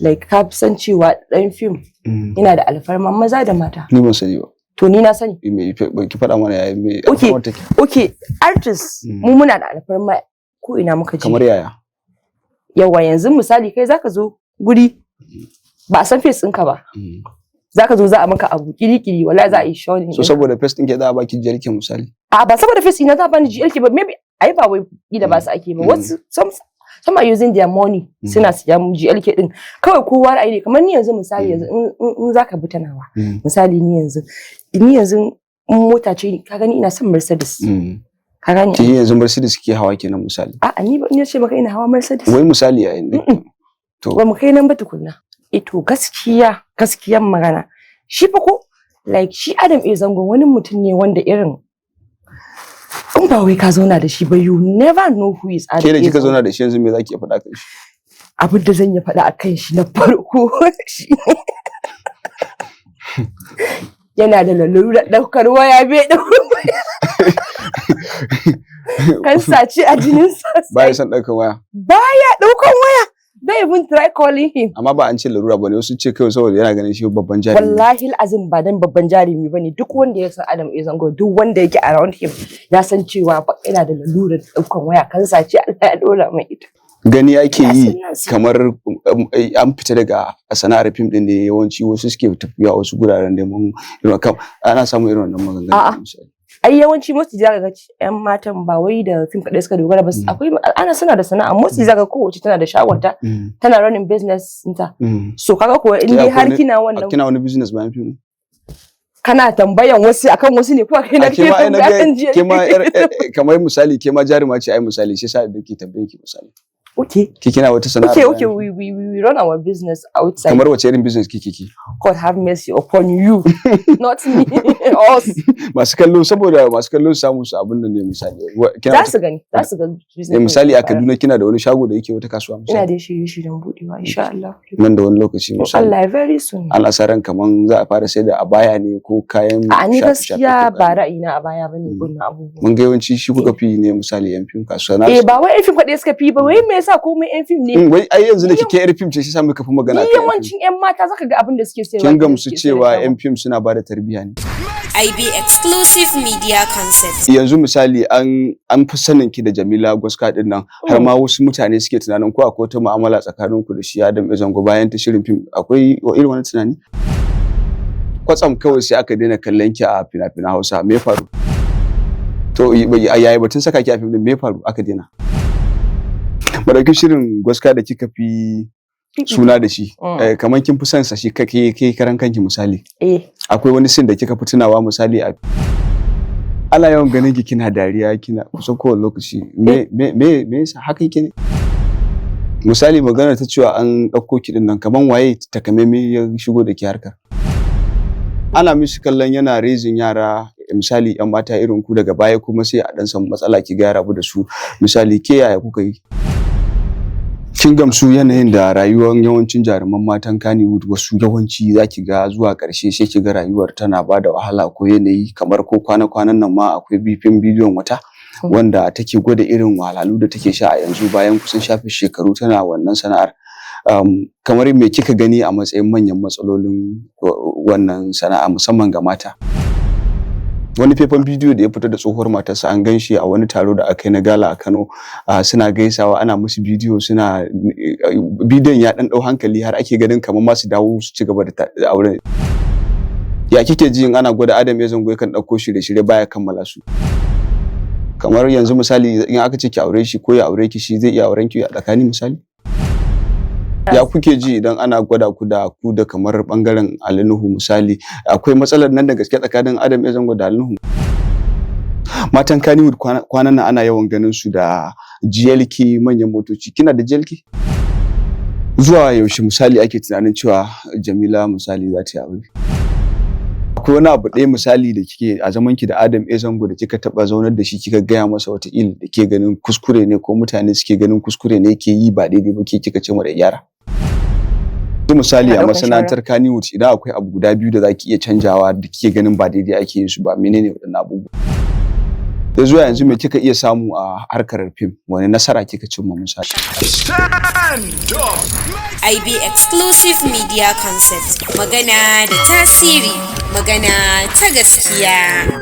Like, ka fi san cewa dan fim yana da alfarma maza da mata. Ni ban sani ba. To, ni na sani. Me ki faɗa mana, yaya me Okay. alfarmar take? Okay, artist, mu muna da alfarma ko ina muka je. Kamar yaya? Yawa, yanzu misali kai zaka zo guri, ba a san face ɗinka ba. Zaka zo za a maka abu kiri-kiri, wallahi za a yi showing. So saboda face ɗin ke za a baki GLK misali? A, ba saboda face ina za a bani GLK ba. Maybe ai ba wai kila ba su ake ba. Wasu, some are using their money, suna siyan GLK din. Kawai kowa ra'ayi ne. Kamar ni yanzu misali, yanzu in zaka bi ta nawa, misali ni yanzu in mota ce, ka gani, ina son Mercedes. Ka gani? Ki yanzu Mercedes kike hawa kenan misali? A'a, ni ba ni ce maka ina hawa Mercedes. Wai misali yayin da to Ba mu kai nan ba tukunna. Eh, to gaskiya, gaskiyan magana shi fa, ko like shi Adam A Zango wani mutum ne wanda irin in ba wai ka zauna da shi ba, you never know who is Adam Ke da A kika Zango. zauna da shi yanzu, me zaki iya faɗa kan shi? Abin da zan iya faɗa a kan shi na farko shi yana da lalurar ɗaukar waya, bai ɗaukar waya. Kansa ce a jininsa. Baya son ɗaukar waya? Baya ɗaukan waya. Don't even try calling him. Amma ba an ce larura bane, wasu ce kawai saboda yana ganin shi babban jarumi. Wallahi azim, ba dan babban jarumi bane. Duk wanda ya san Adam A Zango, duk wanda yake around him, ya san cewa ba yana da lalurar ɗaukan waya. Kansa ce Allah ya dora mai ita. Gani ake Ya yi san na san. kamar an fita daga sana'ar fim din ne, yawanci wasu suke tafiya wasu guraren neman irin ana samun irin wannan maganganu A'a. misali. Ai yawanci mostly zaka ga yan matan ba wai da fim kaɗai suka dogara ba. Akwai ana suna da sana'a. Mostly zaka ga kowace tana da shagonta, tana running business ɗinta. So kaga kuwa in Ke dai akwai har kina wannan Kina wani business bayan fim? Kana tambayan wasu akan wasu ne ko kai na A, ke ma ai na ga tambayan jiya? Ke ma kamar misali ke ma jaruma ce ai misali, shi yasa da ke tambaye ki misali. Ke kina wata sana'a Okay. bayan fim? We run our business outside. Kamar wace irin business kike ki? God have mercy upon you, not me, us. Masu kallo, saboda masu kallo su samu su abin da ne misali. Kina Za wata su gani, za su ga business Eh, misali a ɗin da Kaduna kina da wani shago da yake wata kasuwa ina misali? da shirye-shiryen budewa, insha Allah. Nan da wani lokaci misali? Allah, very soon. Ana sa ran kaman za a fara sai da abaya ne ko kayan A, ni shafe-shafe gaskiya ko ba kayan ra'ayina a baya bane ko na abubuwa. Mun ga yawanci shi kuka fi ne misali, yan fim kasuwa na Eh, ba wai yan fim kaɗai suka fi ba. Wai me yasa komai yan fim ne? Wai ai yanzu da kike yar fim ce, shi sa muka fi magana Ni akan yan fim. yawancin yan mata zaka ga abin da suke sayarwa Kin kenan gamsu suke sayar da cewa shagon. yan fim suna bada tarbiyya ne? IB Exclusive Media Concept. Yanzu misali an fi sanin ki da Jamila Gwaska din nan, har ma wasu mutane suke tunanin ko akwai wata mu'amala tsakanin ku da shi Adam A Zango bayan ta shirin fim. Akwai irin wani tunani? Kwatsam kawai sai aka daina kallon ki a fina-finan Hausa, me ya faru? To, yayi batun saka ki a fim din, me ya faru aka daina? Mu dauki shirin Gwaska da kika fi suna da shi. Kamar kin fi son sa shi kake kai karan kanki misali? Eh. Akwai wani scene da kika fi tunawa misali? A ana yawan ganin ki kina dariya, kina kusan kowane lokaci. Me yasa haka yake ne? Misali magana ta cewa an ɗauko ki din nan, kaman waye takamaimai ya shigo da ki harkar? Ana mishi kallon yana raising yara misali, yan mata irin ku, daga baya kuma sai a dan samu matsala, ki ga ya rabu da su misali. Ke yaya kuka yi? Kin gamsu yanayin da rayuwar yawancin jaruman matan Kannywood, wasu yawanci za ki ga zuwa ƙarshe sai ki ga rayuwar tana ba da wahala, ko yanayi kamar ko kwana-kwanan nan ma akwai bifin bidiyon wata wanda take gwada irin wahalhalu da take sha a yanzu bayan kusan shafe shekaru tana wannan sana'ar? Kamar me kika gani a matsayin manyan matsalolin wannan sana'a, musamman ga mata? Wani faifan bidiyo da ya fito da tsohuwar matarsa, an gan shi a wani taro da aka yi na gala a Kano, suna gaisawa, ana musu bidiyo, suna bidiyon ya dan dau hankali har ake ganin kamar ma su dawo su ci gaba da auren. Ya kike ji in ana gwada Adam A Zango yakan ɗauko shirye-shirye baya kammala su? Kamar yanzu misali in aka ce ki aure shi ko ya aure ki, shi zai iya auren ki a tsakani misali? Ya kuke ji idan ana gwada ku da ku da kamar bangaren Ali Nuhu misali? Akwai matsalar nan da gaske tsakanin Adam A Zango da Ali Nuhu? Matan Kannywood kwanan nan ana yawan ganin su da GLK, manyan motoci. Kina da GLK? Zuwa yaushe misali ake tunanin cewa Jamila misali za ta yi aure? Akwai wani abu ɗaya misali da kike a zaman ki da Adam A Zango da kika taɓa zaunar da shi kika gaya masa, wataƙila da ke ganin kuskure ne ko mutane suke ganin kuskure ne ke yi ba daidai ba, ke kika ce mara gyara? Misali a masana'antar Kannywood, idan akwai abu guda biyu da zaki iya canjawa da kike ganin ba daidai ake yin su ba, menene waɗannan abubuwa? Ya zuwa yanzu, me kika iya samu a harkar fim? Wani nasara kika cimma, misali? IB Exclusive Media Concept. Magana da tasiri, magana ta gaskiya.